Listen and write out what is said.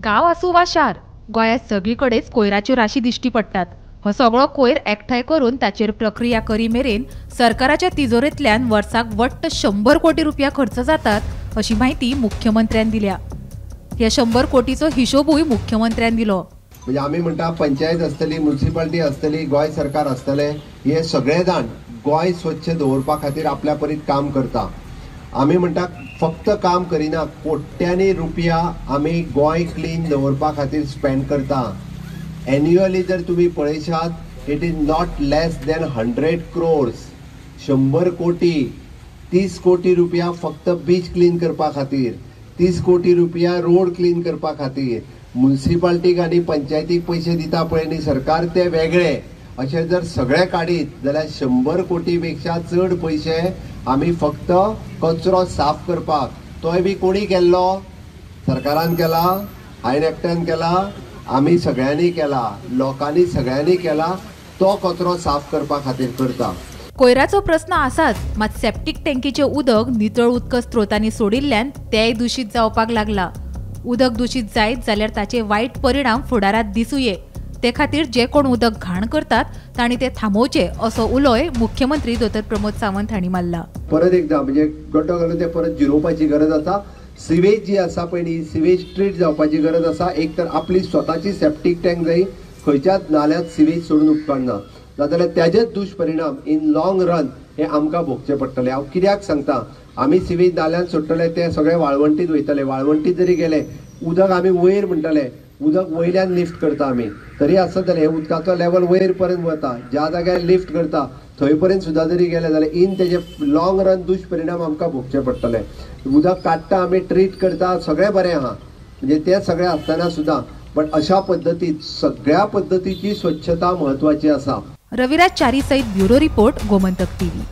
गांव आसूं वा शार, गोंयांत सगळीकडेच कोयराच्यो राशी दिश्टी पडटात. हो सगळो कोयर एकठांय करून ताचेर प्रक्रिया करी मेरेन सरकाराच्या तिजोरेंतल्यान वर्साक वट्ट 100 कोटी रुपया खर्च जातात अशी म्हायती मुख्यमंत्र्यान दिल्या. ह्या 100 कोटीचो हिशोबूय मुख्यमंत्र्यान दिलो. म्हणजे आमी म्हणटा पंचायत आसतली, म्युनिसिपालिटी आसतली, गोंय सरकार आसतले, हे सगळे जाण गोंय स्वच्छ दवरपा खातीर आपल्या परीत काम करता. आमी म्हणटा फक्त काम करिना, कोट्यांनी रुपया आमी गोंय क्लीन दवरपा खातीर स्पेंड करता. एन्युअली जर तुमी पळयशात, it is not less than 100 crores, 100 कोटी, 30 कोटी रुपया फक्त बीच क्लीन करपा खातीर, 30 कोटी रुपया रोड क्लीन करपा खातीर. म्युनिसिपालिटीक आनी पंचायतीक पयशे दिता पळय न्ही सरकार, ते वेगळे. अशें जर सगळे काडीत जाल्यार 100 कोटी पेक्षा चड पयशे आमी फक्त कचरो साफ करपाक, तोय बी कोणी केल्लो, सरकारान केला, हांवें एकट्यान केला, आमी सगळ्यांनी केला, लोकांनी सगळ्यांनी केला, तो कचरो साफ करपा खातीर करता. कोयराचो प्रस्न आसाच, मात सेप्टीक टँकीचें उदक नितळ उदक स्त्रोतांनी सोडिल्ल्यान तेंय दूषित जावपाक लागला. उदक दूषित जायत जाल्यार ताचे वायट परिणाम फुडारांत दिसुये. ते खातीर जे कोण उदक घाण करतात तांणी ते थांबोवचे असो उलोय मुख्यमंत्री दोतोर प्रमोद सावंत हांणी मारला. परत एकदा म्हणजे गड्डो घालून ते परत जिरोवपाची गरज आसा. सिवेज जी आसा पळय न्ही, सिवेज ट्रीट जावपाची गरज आसा. एक तर आपली स्वताची सेप्टीक टँक जाय, खंयच्याच नाल्यात सिवेज सोडून उपकारना, नाजाल्यार त्याजेच दुष्परिणाम इन लॉंग रन हे आमकां भोगचे पडटले. हांव कित्याक सांगता, आमी सिवेज नाल्यान सोडटले ते सगळे वाळवंटीत वयतले. वाळवंटीत जरी गेले, उदक आमी वयर म्हणटले, उदक वयल्यान लिफ्ट करता आमी, तरी आसत जाल्यार हे उदकाचो लेवल वयर पर्यंत वता. ज्या जाग्यार लिफ्ट करता थंय पर्यंत सुद्दां जरी गेले जाल्यार इन तेजे लॉंग रन दुष्परिणाम आमकां भोगचे पडटले. उदक काडटा आमी, ट्रीट करता, सगळें बरें आहा, म्हणजे तें सगळें आसतना सुद्दां, बट अशा पद्दतीत सगळ्या पद्दतीची स्वच्छता म्हत्वाची आसा. रविराज च्यारी सहित ब्युरो रिपोर्ट, गोमंतक टीव्ही.